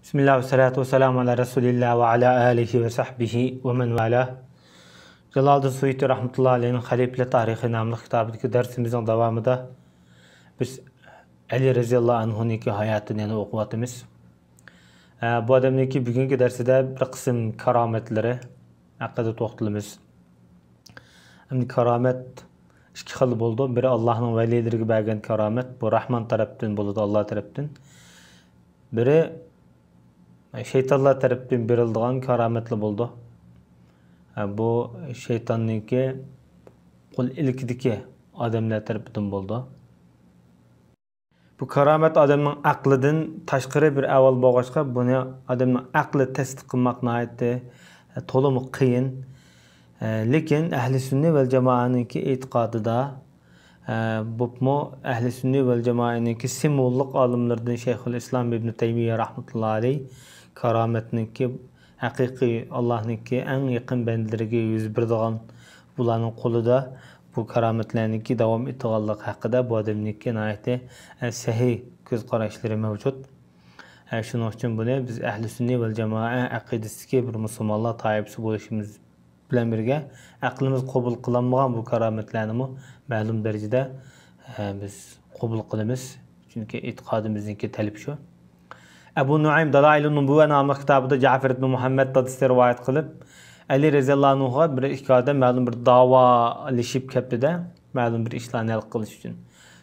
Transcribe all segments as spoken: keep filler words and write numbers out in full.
بىسمىللا ۋەسسالاتۇ ۋەسسالامۇ ئالا رەسۇلىللا ۋە ئالا ئالىھى ۋە سەھبىھى ۋە مەن ۋالا. جالالىدىن سۇيۇتى رەھمەتۇللا ئەلەيھىنىڭ خەلىپىلەر تارىخى ناملىق كىتابىدىكى دەرسىمىزنىڭ داۋامىدا بىز ئەلى رەزىياللا ئەنھۇنىڭكى ھاياتىنى يەنە ئوقۇۋاتىمىز. ئە، بۇ ئادەمنىڭكى بۈگۈنكى دەرسىدە بىر قىسىم كارامەتلىرى ھەققىدە توختىلىمىز. ئەمدى كارامەت ئىككى خىل بولىدۇ. بىرى ئاللاھنىڭ ۋەلىيلىرىگە بەرگەن كارامەت، بۇ راھمان تەرەپتىن بولىدۇ، ئاللا تەرەپتىن. بىرى شەيتانلار تەرىپىدىن بېرىلىدىغان كارامەتلا بولىدۇ. بۇ شەيتاننىڭكى قول ئىلكىدىكى ئادەملەر تەرىپىدىن بولىدۇ. بۇ كارامەت ئادەمنىڭ ئەقلىدىن تاشقىرى بىر ئەھۋال بولغاچقا، بۇنى ئادەمنىڭ ئەقلى تەستىق قىلماق ناھايىتى تولىمۇ قىيىن. لېكىن ئەھلى سۈننە ۋەل جامائەنىڭكى ئېتىقادىدا، بولۇپمۇ ئەھلى سۈننە ۋەل جامائەنىڭكى سىمۋوللۇق ئالىملىرىدىن شەيخۇل ئىسلام ئىبنى تەيمىيە رەھمەتۇللا ئەلەيھ كارامەتنىڭكى ھەقىقىي ئاللاھنىڭكى ئەڭ يېقىن بەندىلىرىگە يۈز بېرىدىغان، بۇلارنىڭ قولىدا بۇ كارامەتلەرنىڭكى داۋام ئېتىدىغانلىقى ھەققىدە بۇ ئادەمنىڭكى ناھايىتى، ئە، سەھىھ كۆز قاراشلىرى مەۋجۇت. ئە، شۇنىڭ ئۈچۈن بۇنى بىز ئەھلى سۈننە ۋەل جامائە ئەقىدىسىدىكى بىر مۇسۇلمانلار تائىپىسى بولۇشىمىز بىلەن بىرگە، ئەقلىمىز قوبۇل قىلالمىغان بۇ كارامەتلەرنىمۇ مەلۇم دەرىجىدە، ئە، بىز قوبۇل قىلىمىز. چۈنكى ئېتىقادىمىزنىڭكى تەلىپى شۇ. ئەبۇ نۇئەيم دالائىلۇن نۇبۇۋۋە ناملىق كىتابىدا جەفەر ئىبنى مۇھەممەد دادىسى رىۋايەت قىلىپ، ئەلى رەزىياللاھۇ ئەنھۇغا بىر ئىككى ئادەم مەلۇم بىر داۋالىشىپ كەپتىدە، مەلۇم بىر ئىشلارنى ھەل قىلىش ئۈچۈن.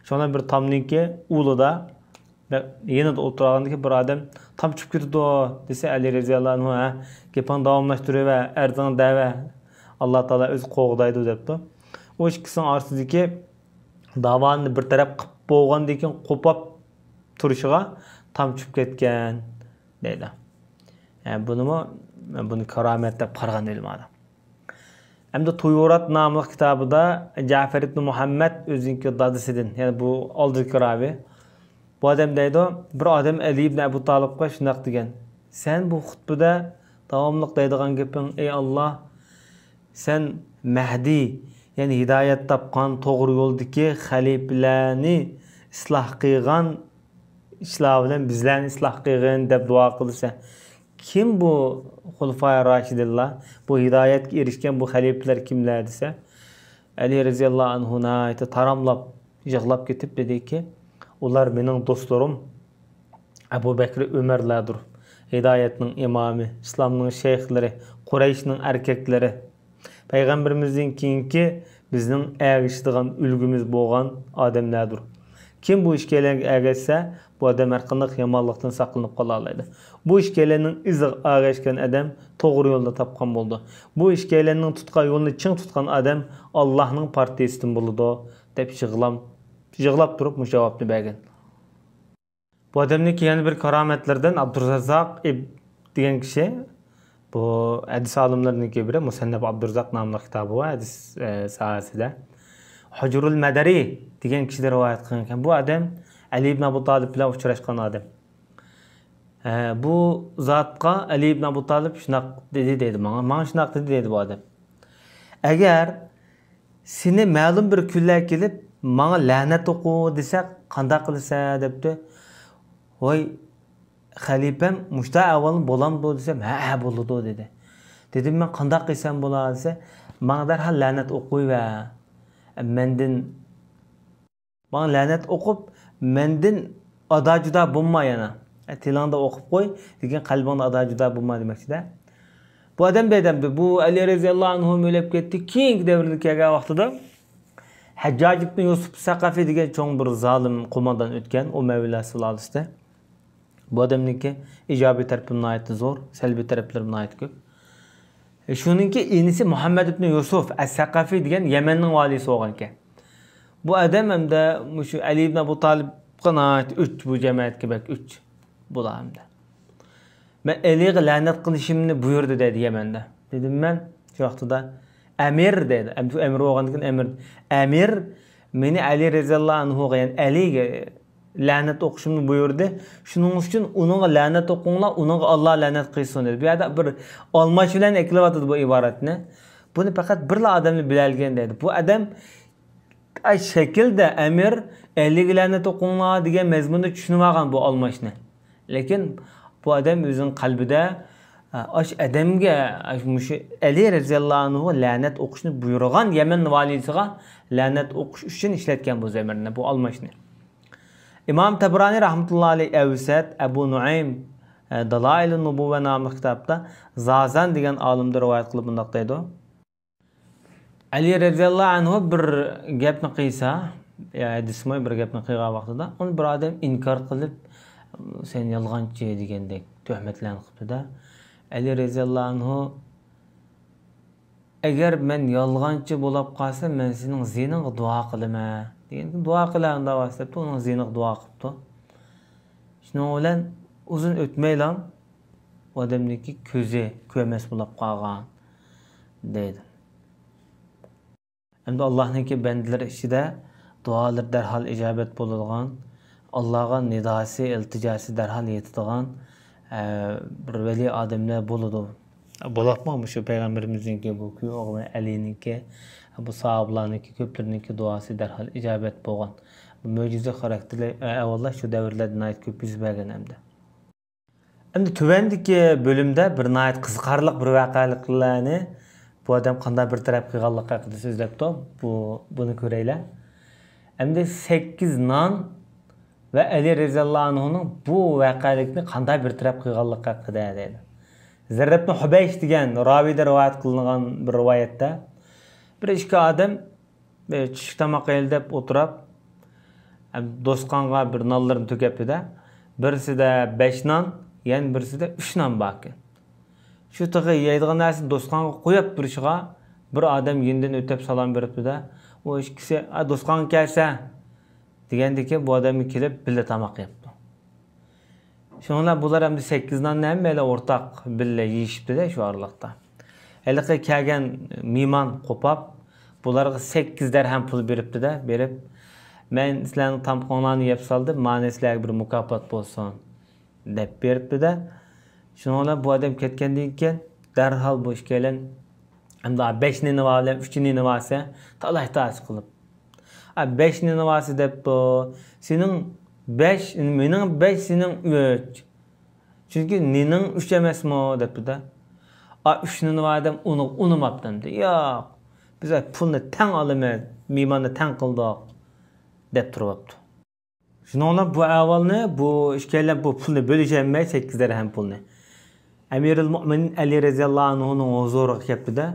شۇڭا بىر تامنىڭكى ئۇلىدا، يېنىدا ئولتۇرغاندىكى بىر ئادەم تام چۈشۈپ كېتىدۇ دېسە، ئەلى رەزىياللاھۇ ئەنھۇ، ھە، گېپىڭنى داۋاملاشتۇرۇۋەر، ئەرزىڭنى دەۋەر، ئاللا تائالا ئۆزى قوغدايدۇ دەپتۇ. ئۇ ئىككىسىنىڭ ئارىسىدىكى داۋانى بىر تەرەپ قىلىپ بولغاندىن كېيىن قوپاپ تۇرۇشىغا تام چۈشۈپ كەتكەن دەيدۇ. يەنى بۇنىمۇ، بۇنى كارامەت دەپ قارىغان ئۆلىمالار. ئەمدى تۇيۇرات ناملىق كىتابىدا جەفەر ئىبنى مۇھەممەد ئۆزىنىڭكى دادىسىدىن، يەنى بۇ ئالدىدىكى راۋى، بۇ ئادەم دەيدۇ، بىر ئادەم ئەلى ئىبنى ئەبۇ تالىپقا شۇنداق دېگەن، سەن بۇ خۇتبىدە داۋاملىق دەيدىغان گېپىڭ، ئەي ئاللا، سەن مەھدى، يەنى ھىدايەت تاپقان، توغرا يولدىكى خەلىپىلەرنى ئىسلاھ قىلغان ئىشلار بىلەن بىزلەرنى ئىسلاھ قىلغىن دەپ دۇئا قىلىسەن. كىم بۇ خۇلىفائى راشىدىنلار؟ بۇ ھىدايەتكە ئېرىشكەن بۇ خەلىپىلەر كىملەر دېسە، ئەلى رەزىياللاھۇ ئەنھۇ ناھايىتى تاراملاپ، يىغلاپ كېتىپ دېدىكى، ئۇلار مېنىڭ دوستلىرىم ئەبۇ بەكرى ئۆمەرلەردۇر. ھىدايەتنىڭ ئىمامى، ئىسلامنىڭ شەيخلىرى، قۇرەيشنىڭ ئەركەكلىرى. پەيغەمبىرىمىزدىن كېيىنكى بىزنىڭ ئەگىشىدىغان ئۈلگىمىز بولغان ئادەملەردۇر. كىم بۇ ئىككىيلەنگە ئەگەشسە، بۇ ئادەم ھەرقانداق يامانلىقتىن ساقلىنىپ قالالايدۇ. بۇ ئىككىيلەننىڭ ئىزىغا ئەگەشكەن ئادەم توغرا يولنى تاپقان بولىدۇ. بۇ ئىككىيلەننىڭ تۇتقان يولىنى چىڭ تۇتقان ئادەم ئاللاھنىڭ پارتىيىسىدىن بولىدۇ، دەپ يىغلام-، يىغلاپ تۇرۇپ مۇشۇ جاۋابنى بەرگەن. بۇ ئادەمنىڭكى يەنە بىر كارامەتلىرىدىن ئابدۇراززاق ئىب-، دېگەن كىشى، بۇ ھەدىس ئالىملىرىنىڭكى بىرى، مۇسەننەپ ئابدۇراززاق ناملىق كىتابى بار ھەدىس، ئە، ساھەسىدە. ھۇجرۇل مەدەرى دېگەن كىشىدىن رىۋايەت قىلغان ئىكەن. بۇ ئادەم ئەلى ئىبن ئەبۇ تالىپ بىلەن ئۇچراشقان ئادەم. ئە، بۇ زاتقا ئەلى ئىبن ئەبۇ تالىپ شۇنداق دېدى دەيدۇ ماڭا. ماڭا شۇنداق دېدى دەيدۇ بۇ ئادەم. ئەگەر سېنى مەلۇم بىر كۈنلەر كېلىپ، ماڭا لەنەت ئوقۇ دېسە، قانداق قىلىسەن دەپتۇ. ۋاي، خەلىپەم، مۇشۇنداق ئەھۋال بولامدۇ دېسەم، ھە، ھە، بولىدۇ دېدى. دېدىم، مەن قانداق قىلسام بولا دېسە، ماڭا دەرھال لەنەت ئوقۇيۋەر. مەندىن، ماڭا لەنەت ئوقۇپ، مەندىن ئادا جۇدا بولما يەنە. تىلىڭدا ئوقۇپ قوي، لېكىن قەلبىڭدە ئادا جۇدا بولما دېمەكچىدە. بۇ ئادەم بەدەمدە، بۇ ئەلى رەزىياللاھۇ ئەنھۇ ئۆلۈپ كەتتى. كېيىنكى دەۋرلەر كەلگەن ۋاقتىدا ھەججاج ئىبنى يۈسۈپ سەقەفى دېگەن چوڭ بىر زالىم قوماندان ئۆتكەن، ئۇمەۋىيلەر سۇلالىسىدە. بۇ ئادەمنىڭكى ئىجابىي تەرىپى ناھايىتى زور، سەلبىي تەرەپلىرى ناھايىتى كۆپ. شۇنىڭكى ئىنىسى مۇھەممەد ئىبنى يۈسۈف ئەس-سەقەفى دېگەن يەمەننىڭ ۋالىيسى بولغانىكەن. بۇ ئادەم ھەمدە مۇشۇ ئەلى ئىبن ئەبۇ تالىپقا ناھايىتى ئۆچ، بۇ جەمەتكە بەك ئۆچ بۇلار ھەمدە. مەن ئەلىگە لەنەت قىلىشىمنى بۇيرۇدى دەيدۇ يەمەندە. دېدىم مەن شۇ ۋاقتىدا ئەمىر دەيدۇ. ئەم-، ئەمىر بولغاندىكىن ئەمىر. ئەمىر مېنى ئەلى رەزىياللاھۇ ئەنھۇغا، يەنى ئەلىگە لەنەت ئوقۇشۇمنى بۇيرۇدى. شۇنىڭ ئۈچۈن ئۇنىڭغا لەنەت ئوقۇڭلار، ئۇنىڭغا ئاللا لەنەت قىلسۇن دېدى. بۇ يەردە بىر ئالماش بىلەن ئەكېلىۋاتىدۇ بۇ ئىبارەتنى. بۇنى پەقەت بىرلا ئادەملا بىلەلىگەن دەيدۇ. بۇ ئادەم ئاي شەكىلدە ئەمىر ئەلىگە لەنەت ئوقۇڭلار دېگەن مەزمۇندا چۈشىنىۋالغان بۇ ئالماشنى. لېكىن بۇ ئادەم ئۆزىنىڭ قەلبىدە، ئە، ئاش ئادەمگە، ئاش مۇشۇ ئەلى رەزىياللاھۇ ئەنھۇغا لەنەت ئوقۇشنى بۇيرۇغان يەمەن ۋالىيسىغا لەنەت ئوقۇش ئۈچۈن ئىشلەتكەن بۇ زەمىرنى، بۇ ئالماشنى. ئىمام تەبرانى رەھمەتۇللاھى ئەلەيھ ئەۋسەت، ئەبۇ نۇئەيم، ئە، دالائىلۇن نۇبۇۋۋە ناملىق كىتابتا زازان دېگەن ئالىمدىن رىۋايەت قىلىپ مۇنداق دەيدۇ. ئەلى رەزىياللاھۇ ئەنھۇ بىر گەپنى قىلسا، يا ھەدىسمۇ بىر گەپنى قىلغان ۋاقتىدا، ئۇنى بىر ئادەم ئىنكار قىلىپ، «سەن يالغانچى» دېگەندەك تۆھمەتلەرنى قىپتۇ-دە. ئەلى رەزىياللاھۇ ئەنھۇ، «ئەگەر مەن يالغانچى بولاپ قالسام، مەن سېنىڭ زىيىنىڭغا دۇئا قىلىمەن» دېگەندىكىن، «دۇئا قىلە ئۇنداق بولسا» دەپتۇ، ئۇنىڭ زىيىنىغا دۇئا قىپتۇ. شۇنىڭ بىلەن ئۇزۇن ئۆتمەيلا ئۇ ئادەمنىڭكى كۆزى كۆرمەس بولاپ قالغان دەيدۇ. ئەمدى ئاللاھنىڭكى بەندىلىرى ئىچىدە دۇئالىرى دەرھال ئىجابەت بولىدىغان، ئاللاھقا نىداسى، ئىلتىجاسى دەرھال يېتىدىغان، ئە، بىر ۋەلىي ئادەملەر بولىدۇ. بولۇپمۇ مۇشۇ پەيغەمبىرىمىزنىڭكى، بۇ كۈيئوغلى ئەلىنىڭكى، بۇ ساھابىلارنىڭكى، كۆپلىرىنىڭكى دۇئاسى دەرھال ئىجابەت بولغان. بۇ مۆجىزە خاراكتېرلىك ئەھۋاللار شۇ دەۋرلەردە ناھايىتى كۆپ يۈز بەرگەن ئەمدى. ئەمدى تۆۋەندىكى بۆلۈمدە بىر ناھايىتى قىزىقارلىق بىر ۋەقەلىكلەرنى، بۇ ئادەم قانداق بىر تەرەپ قىلغانلىقى ھەققىدە سۆزلەپتۇ. بۇ، بۇنى كۆرەيلى. ئەمدى سەككىز نان ۋە ئەلى رەزىياللاھۇ ئەنھۇنىڭ بۇ ۋەقەلىكنى قانداق بىر تەرەپ قىلغانلىقى ھەققىدە دەيدۇ. زەرر ئىبنى ھۇبەيش دېگەن راۋىدىن رىۋايەت قىلىنغان بىر رىۋايەتتە، بىر ئىككى ئادەم بىر چۈشلۈك تاماق يەيلى دەپ ئولتۇرۇپ، ھەم دوستخانغا بىر نانلىرىنى تۆكۈپتۇ-دە، بىرسىدە بەش نان، يەنە بىرسىدە ئۈچ نان باركەن. شۇ تېخى يەيدىغان نەرسىنى دوستخانغا قويۇپ تۇرۇشىغا، بىر ئادەم يېنىدىن ئۆتۈپ سالام بېرىپتۇ-دە، ئۇ ئىككىسى، «ئا، دوستخانغا كەلسە» دېگەندىكىن، بۇ ئادەممۇ كېلىپ بىللە تاماق يەپتۇ. شۇنىڭ بىلەن بۇلار ئەمدى سەككىز ناننى ھەممەيلەن ئورتاق بىللە يېيىشىپتۇ-دە شۇ ئارىلىقتا. ھېلىقى كەلگەن مېھمان قوپاپ، بۇلارغا سەككىز دەرھەم پۇل بېرىپتۇ-دە، بېرىپ، «مەن سىلەرنىڭ تامىقىڭلارنى يەپ سالدىم، مانا سىلەرگە بىر مۇكاپات بولسۇن» دەپ بېرىپتۇ-دە. شۇنىڭ بىلەن بۇ ئادەم كەتكەندىن كېيىن، دەرھال بۇ ئىككىيلەن ئەمدى بەش نېنى بار بىلەن ئۈچ نېنى بارسا، تالاش-تارتىش قىلىپ، «ئا، بەش نېنى بارسا» دەپتۇ. «سېنىڭ بەش، مېنىڭ بەش، سېنىڭ ئۈچ. چۈنكى نېنىڭ ئۈچ ئەمەسمۇ؟» دەپتۇ-دە. «ئا، ئۈچ نېنى بار» ئادەم ئۇنى ئۇنىماپتۇ ئەمدى. «ياق، بىز پۇلنى تەڭ ئالىمىز، مېھماننى تەڭ قىلدۇق» دەپ تۇرۇۋاپتۇ. شۇنىڭ بىلەن بۇ ئەھۋالنى، بۇ ئىككىيلەن بۇ پۇلنى بۆلۈشەلمەي، سەككىز دەرھەم پۇلنى، ئەمىرۇل مۆمىنىن ئەلى رەزىياللاھۇ ئەنھۇنىڭ ھۇزۇرىغا كەپتۇ-دە.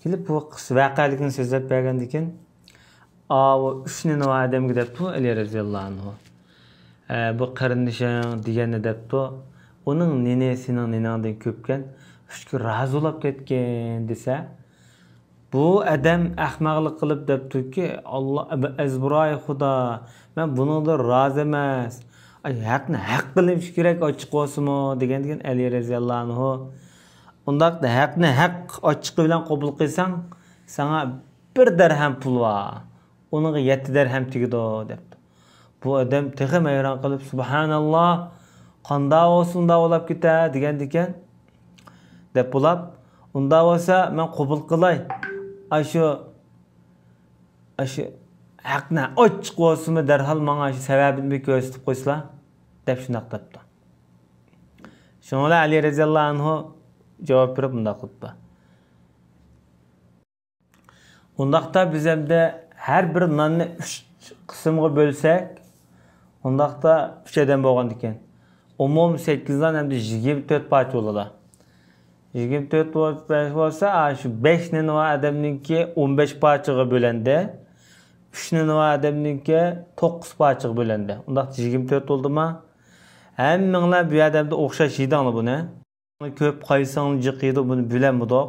كېلىپ بۇ قىس-، ۋەقەلىكنى سۆزلەپ بەرگەندىكىن، «ئاۋۇ ئۈچ نېنى بار ئادەمگە» دەپتۇ ئەلى رەزىياللاھۇ ئەنھۇ. «ئە، بۇ قېرىندىشىڭ دېگەننى» دەپتۇ. «ئۇنىڭ نېنى سېنىڭ نېنىڭدىن كۆپكەن، ئۈچكە رازى بولاپ كەتكىن» دېسە، بۇ ئادەم ئەخمەقلىق قىلىپ دەپتۇكى، «ئاللا، ئەزبىراي خۇدا، مەن بۇنىڭدىن رازى ئەمەس. ئاي، ھەقنى ھەق بىلىش كېرەك، ئاچچىق بولسىمۇ» دېگەندىكىن ئەلى رەزىياللاھۇ ئەنھۇ، «ئۇنداق ھەقنى ھەق ئاچچىقى بىلەن قوبۇل قىلساڭ، ساڭا بىر دەرھەم پۇل بار، ئۇنىڭغا يەتتە دەرھەم تېگىدۇ» دەپتۇ. بۇ ئادەم تېخىمۇ ھەيران قېلىپ، «سۇبھاناللا، قانداق بولسا ئۇنداق بولاپ كېتە» دېگەندىكەن، دەپ بولاپ، «ئۇنداق بولسا مەن قوبۇل قىلاي. ئاشۇ، ئاشۇ ھەقنى ئاچچىق بولسىمۇ دەرھال ماڭا شۇ سەۋەبىنى بىر كۆرسىتىپ قويسىلا» دەپ شۇنداق دەپتۇ. شۇنىڭ بىلەن ئەلى رەزىياللاھۇ ئەنھۇ جاۋاب بېرىپ مۇنداق قىلىپتۇ. ئۇنداقتا بىز ئەمدى ھەر بىر ناننى ئۈچ قىسىمغا بۆلسەك، ئۇنداقتا ئۈچ ئادەم بولغاندىكىن، ئومۇمىي سەككىز نان ئەمدى يىگىرمە تۆت پارچە بولىدۇ. يىگىرمە تۆت بولسا، ئا، شۇ بەش نېنى بار ئادەمنىڭكى ئون بەش پارچىغا بۆلەندى. ئۈچ نېنى بار ئادەمنىڭكى توققۇز پارچىغا بۆلەندى. ئۇنداقتا يىگىرمە تۆت بولدىما؟ ھەممىڭلار بۇ يەردە ئەمدى ئوخشاش يېدىڭلار بۇنى. كۆپ قايسىڭ جىق يېدى، بۇنى بۆلەلمىدۇق.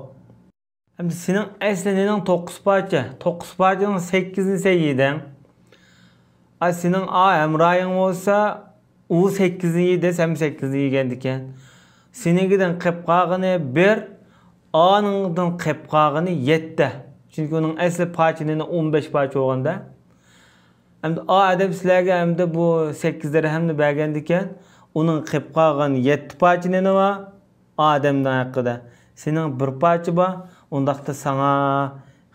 ئەمدى سېنىڭ ئەسلى نېنىڭ توققۇز پارچە، توققۇز پارچىنىڭ سەككىزىنى سەن يېدىڭ. ئا، سېنىڭ ئا ھەمراھىڭ بولسا، ئۇ سەككىزنى يېدى، سەن سەككىزنى يېگەندىكەن. سېنىڭكىدىن قېپ قالغىنى بىر، ئانىڭدىن قېپ قالغىنى يەتتە. چۈنكى ئۇنىڭ ئەسلى پارچە نېنى ئون بەش پارچە بولغاندا. ئەمدى ئا ئادەم سىلەرگە ئەمدى بۇ سەككىز دىرھەمنى بەرگەندىكەن، ئۇنىڭ قېپ قالغان يەتتە پارچە نېنى بار؟ ئادەمنىڭ ھەققىدە سېنىڭ بىر پارچە بار، ئۇنداقتا ساڭا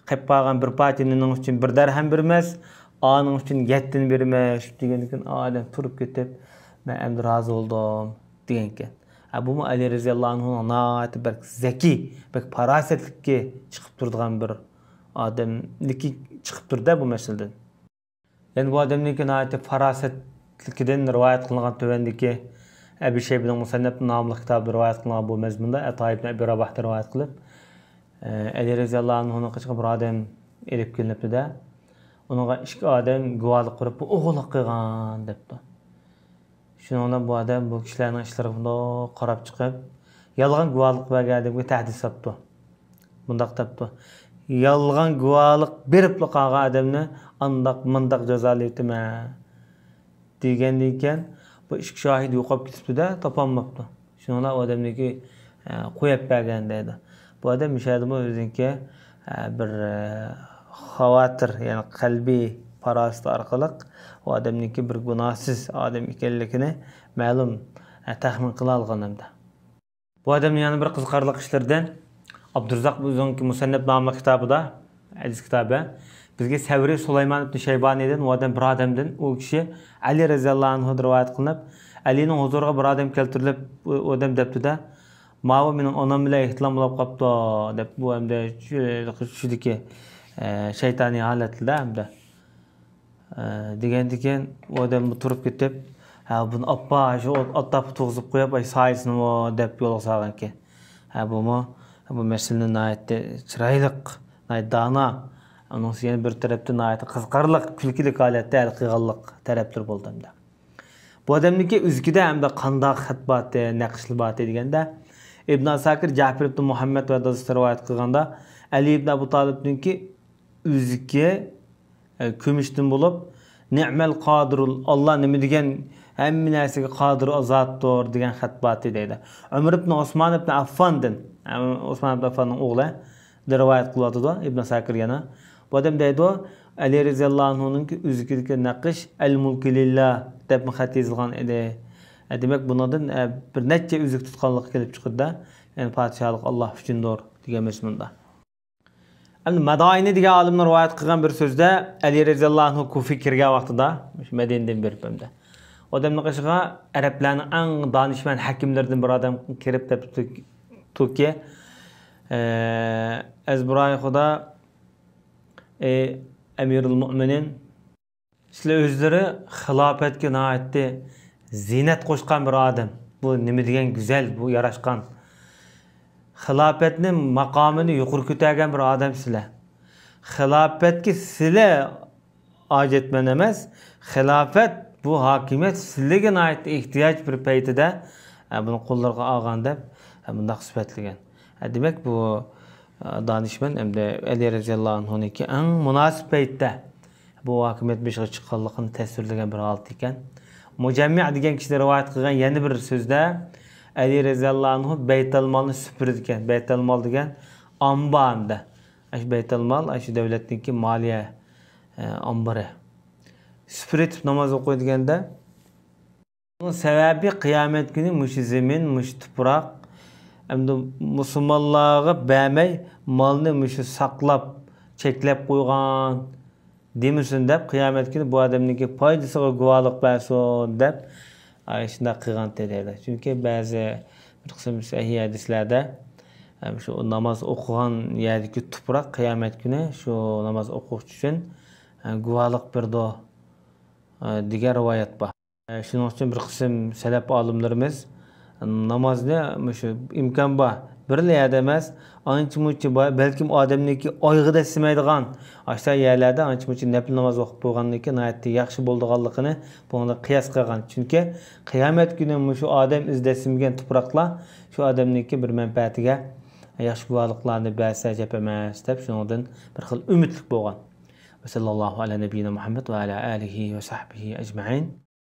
قېپ قالغان بىر پارچە نېنىڭ ئۈچۈن بىر دەرھەم بېرىمىز، ئانىڭ ئۈچۈن يەتتىنى بېرىمىز دېگەندىكىن، ئادەم تۇرۇپ كېتىپ، مەن ئەمدى رازى بولدۇم دېگەنكەن. ھە، بۇمۇ ئەلى رەزىياللاھۇ ئەنھۇنىڭ ناھايىتى بەك زەكىي، بەك پاراسەتلىككە چىقىپ تۇرىدىغان بىر ئادەملىكى چىقىپ تۇرىدۇ بۇ مەسىلىدىن. يەنە بۇ ئادەمنىڭكى ناھايىتى پاراسەتلىكىدىن رىۋايەت قىلىنغان تۆۋەندىكى ئەبى شەيبىنىڭ مۇسەننەپ ناملىق كىتابىدا رىۋايەت قىلىنغان بۇ مەزمۇندا ئەتا ئىبن ئەبى راۋاھتىن رىۋايەت قىلىپ، ئەلى رەزىياللاھۇ ئەنھۇنىڭ قېشىغا بىر ئادەم ئېلىپ كېلىنىپتۇ-دە، ئۇنىڭغا ئىككى ئادەم گۇۋاھلىق قىلىپ، بۇ ئوغرىلىق قىلغان دەپتۇ. شۇنىڭ بىلەن بۇ ئادەم بۇ كىشىلەرنىڭ ئىشلىرىغا بۇنداق قاراپ چىقىپ، يالغان گۇۋاھلىق بەرگەن ئادەمگە تەھدىت ساپتۇ. مۇنداق دەپتۇ، يالغان گۇۋاھلىق بېرىپلا قالغان ئادەمنى ئانداق مۇنداق جازالايتتىمەن دېگەندىن كېيىن، بۇ ئىككى شاھىت يوقاپ كېتىپتۇ-دە، تاپالماپتۇ. شۇنىڭ بىلەن ئۇ ئادەمنىڭكى، ئە، قويۇپ بەرگەن دەيدۇ. بۇ ئادەم مۇشۇ يەردىمۇ ئۆزىنىڭكى، ئە، بىر، ئە، خاۋاتىر، يەنى قەلبىي پاراسىتى ئارقىلىق ئۇ ئادەمنىڭكى بىر گۇناھسىز ئادەم ئىكەنلىكىنى مەلۇم، ئە، تەخمىن قىلالىغان ئەمدى. بۇ ئادەمنىڭ يەنە بىر قىزىقارلىق ئىشلىرىدىن، ئابدۇرازاق ئۆزىنىڭكى مۇسەننەپ ناملىق كىتابىدا، ھەدىس كىتابى، بىزگە سەۋرى سۇلايمان ئىبن شەيبانىدىن، ئۇ ئادەم بىر ئادەمدىن، ئۇ كىشى ئەلى رەزىياللاھۇ ئەنھۇدىن رىۋايەت قىلىنىپ، ئەلىنىڭ ھۇزۇرىغا بىر ئادەم كەلتۈرۈلۈپ، ئۇ، ئۇ ئادەم دەپتۇ-دە، ماۋۇ مېنىڭ ئانام بىلەن ئېھتىلام بولۇپ قاپتۇ، دەپ، بۇ ئەمدى چۈ-، چۈشىدىكى، ئە، شەيتانىي ھالەتتە ئەمدى. ئە، دېگەندىكىن، ئۇ ئادەم تۇرۇپ كېتىپ، ھە، بۇنى ئاپا، شۇ ئات-، ئاتلاپقا تۇرغۇزۇپ قويۇپ، ئاي، سايىسىنىمۇ دەپ يولغا سالغانىكەن. ھە، بۇمۇ، بۇ مەسىلىنى ناھايىتى چىرايلىق، ناھايىتى دانا، ئۇنىڭ يەنە بىر تەرەپتىن ناھايىتى قىزىقارلىق، كۈلكىلىك ھالەتتە ھەل قىلغانلىق تەرەپلىرى بولدى ئەمدى. بۇ ئادەمنىڭكى ئۆزىكىدە ئەمدى قانداق خەت بارتى، نەقىشلەر بارتى دېگەندە، ئىبن ئاساكىر جەپىر ئىبن مۇھەممەد ۋە دادىسى رىۋايەت قىلغاندا، ئەلى ئىبن ئەبۇ تالىپنىڭكى ئۆزىكى، ئە، كۈمۈشتىن بولۇپ، نىئمەل قادىرۇل، ئاللا نېمە دېگەن ھەممە نەرسىگە قادىر زاتتۇر دېگەن خەت بارتى دەيدۇ. ئۆمەر ئىبن ئوسمان ئىبن ئەففاندىن، ئە، ئوسمان ئىبن ئەففاننىڭ ئوغلى، رىۋايەت قىلىۋاتىدۇ ئىبن ئاساكىر يەنە. بۇ ئادەم دەيدۇ، ئەلى رەزىياللاھۇ ئەنھۇنىڭكى ئۆزىكىدىكى نەقىش ئەل مۇلكى لىللا دەپمۇ خەت يېزىلغان ئىدى. ئە، دېمەك، بۇنىڭدىن، ئە، بىر نەچچە ئۆزۈك تۇتقانلىقى كېلىپ چىقىدۇ-دە. يەنى پادىشاھلىق ئاللا ئۈچۈندۇر دېگەن مەزمۇندا. ئەمدى مەدائىنى دېگەن ئالىمنىڭ رىۋايەت قىلغان بىر سۆزىدە، ئەلى رەزىياللاھۇ ئەنھۇ كۇفىغا كىرگەن ۋاقتىدا، مۇشۇ مەدىنىدىن بېرىپ ئەمدى، ئۇ ئادەمنىڭ قېشىغا ئەرەبلەرنىڭ ئەڭ دانىشمەن ھەكىملىرىدىن بىر ئادەم كىرىپ دەپتۇكى، ئەزبۇراي خۇدا، ئەي ئەمىرۇل مۇئمىنىن، سىلەر ئۆزلىرى خىلاپەتكە ناھايىتى زىننەت قوشقان بىر ئادەم. بۇ نېمە دېگەن گۈزەل، بۇ ياراشقان. خىلاپەتنى، ماقامىنى يۇقىرى كۆتەرگەن بىر ئادەم سىلەر. خىلاپەتكە سىلەر ھاجەتمەن ئەمەس، خىلاپەت، بۇ ھاكىمىيەت سىلەرگە ناھايىتى ئېھتىياج بىر پەيتىدە، ئە، بۇنى قوللىرىغا ئالغان دەپ، ئە، بۇنداق سۈپەتلىگەن. ئە، دېمەك، بۇ، ئە، دانىشمەن ئەمدى ئەلى رەزىياللاھۇ ئەنھۇنىڭكى ئەڭ مۇناسىپ پەيتتە بۇ ھاكىمىيەت بېشىغا چىققانلىقىنى تەسۋىرلىگەن بىر ھالەت ئىكەن. مۇجەممىئ دېگەن كىشى رىۋايەت قىلغان يەنە بىر سۆزدە، ئەلى رەزىياللاھۇ ئەنھۇ بەيتەلمالنى سۈپۈرىدىكەن. بەيتەلمال دېگەن ئامبار ئەمدى. ئاشۇ بەيتەلمال، ئاشۇ دۆلەتنىڭكى مالىيە، ئە، ئامبىرى. سۈپۈرۈۋېتىپ ناماز ئوقۇيدىكەن-دە. بۇنىڭ سەۋەبى قىيامەت كۈنى مۇشۇ زېمىن، مۇشۇ تۇپراق ئەمدى مۇسۇلمانلارغا بەرمەي، مالنى مۇشۇ ساقلاپ، چەكلەپ قويغان دېمىسۇن دەپ، قىيامەت كۈنى بۇ ئادەمنىڭكى پايدىسىغا گۇۋاھلىق بەرسۇن دەپ، ئاي، شۇنداق قىلغانتى دەيدۇ. چۈنكى بەزى بىر قىسىم سەھىھ ھەدىسلەردە، ئەم، شۇ ناماز ئوقۇغان يەردىكى تۇپراق قىيامەت كۈنى شۇ ناماز ئوقۇغۇچى ئۈچۈن، ئە، گۇۋاھلىق بېرىدۇ، ئە، دېگەن رىۋايەت بار. ئە، شۇنىڭ ئۈچۈن بىر قىسىم سەلەپ ئالىملىرىمىز، ئە، نامازنى مۇشۇ ئىمكان بار، بىرلا يەردە ئەمەس، ئانچە-مۇنچە بار، بەلكىم ئادەمنىڭكى ئايىغى دەسسىمەيدىغان، ئاشۇنداق يەرلەردە ئانچە-مۇنچە نەپىل ناماز ئوقۇپ بولغاندىن كېيىن ناھايىتى ياخشى بولىدىغانلىقىنى بۇنىڭدا قىياس قىلغان. چۈنكى قىيامەت كۈنى مۇشۇ ئادەم ئىز دەسسىمىگەن تۇپراقلار شۇ ئادەمنىڭكى بىر مەنپەئەتىگە ياخشى گۇۋاھلىقلارنى بەرسە جەپ ئەمەس دەپ شۇنىڭدىن بىر خىل ئۈمىدلىك بولغان. ۋەسەللاللاھۇ ئەلا نەبىييىنا مۇھەممەد ۋە ئەلا ئالىھى ۋە سەھبىھى ئەجمەئىن.